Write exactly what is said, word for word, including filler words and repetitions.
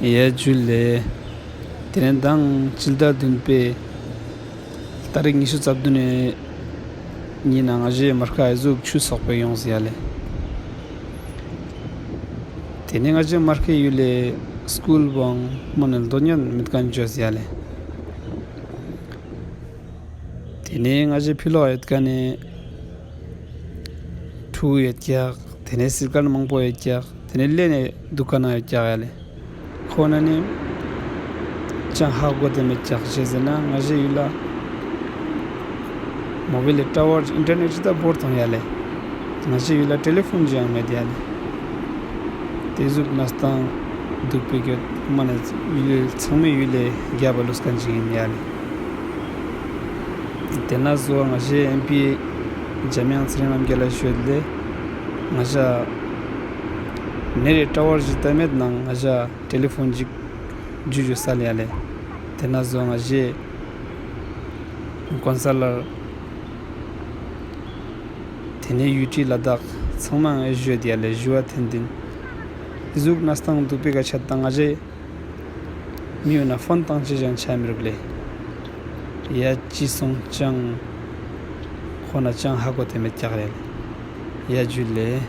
ཡ་ཇུ་ལེ། ཏེ་ནེ་མདང་སྤྱི་ཟླ་བདུན་པའི་ཏ་རིག་ཉི་ཤུ་རྩ་བདུན་ནེ་ཉིན་ན་ང་ཞའི་མར་ཁ་ཨི་ཟུག་ཆུ་སོག་པོ་ཡོངས་ཡ་ལེ། ཏེ་ནེ་ང་ཞའི་མར་ཁའི་ཡུལ་ལེ་སྐུལ་བོའང་མ་ནེ་ལྡོ་ཉན་མེད་ཁན་ཅོས་ཡ་ལེ། ཏེ་ནེ་ང་ཞའི་ཕི་ལོག་ཡོད་ཁན་ནི་ཕྲུ་གུ་ཡོད་ཀྱག། ཏེ་ནེ་སིལ་ཁན་མང་པོ་ཡོད་ཀྱག། ཏེ་ནེ་ལེན་ནེ་དུག་ཁན་ཡོད་ཀྱག་ཡ་ལེ། ཁོ་ན་ནི་ཅང་ཧ་གོ་ཏེ་མེད་ཀྱག་ཅི་ཟེར་ན་ང་ཞའི་ཡུལ་ལ་མོ་བའིལ་ལི་ཊ་ཝར་ཨིན་ཊར་ནེཊ་ཅི་ད་བོར་ཐོང་ཡ་ལེ། ང་ཞའི་ཡུལ་ལ་ཊེ་ལེ་ཕོན་ཅིག་ཡང་མེད་ཡ་ལེ། ཏེ་ཟུག་གནས་སྟངས་དུག་པའི་གྱོད་མ་ནེ་ཡུལ་ཚང་མའི་ཡུལ་ལེ་རྒྱབ་པ་ལུས་ཁན་ཅིག་ཨིན་ཡ་ལེ། ཏེ་ན་ཟོ་ང་ཞའི་ཨེམ་པི་འཇམ་དབྱངས་ཚེ་རིང་རྣམ་རྒྱལ་ལ་ཞུས་ཏེ་ང་ཞ་ནེ་རེ་ཊ་ཝར་ཞིག་ད་མེད་ནང་ང་ཞ་ཊེ་ལེ་ཕོན་ཅིག་ཇུ་ཇུ་སལ་ཡ་ལེ། ཏེ་ན་ཟོ་ང་ཞའི་ཀོན་སལ་ལར་ཏེ་ནེ་ཡུ་ཊི་ལ་དྭགས་ཚང་མའང་ཨེ་ཞུས་ཏེ་ཡ་ལེ་ཞུ་བ་ཐེན་ཏིན། ཏེ་ཟུག་གནས་སྟངས་དུག་པའི་ཀ་ཆད་ད་ང་ཞའི་མི་ཡོད་ན་ཕོན་ཏང་ཅེས་ཅང་ཆ་མི་རུག་ལེ། ཡ་ཅི་སོང་ཅང་ཁོ་ན་ཅང་ཧ་གོ་ཏེ་མེད་ཀྱག་ལེ། ཡ་ཇུ་ལེ།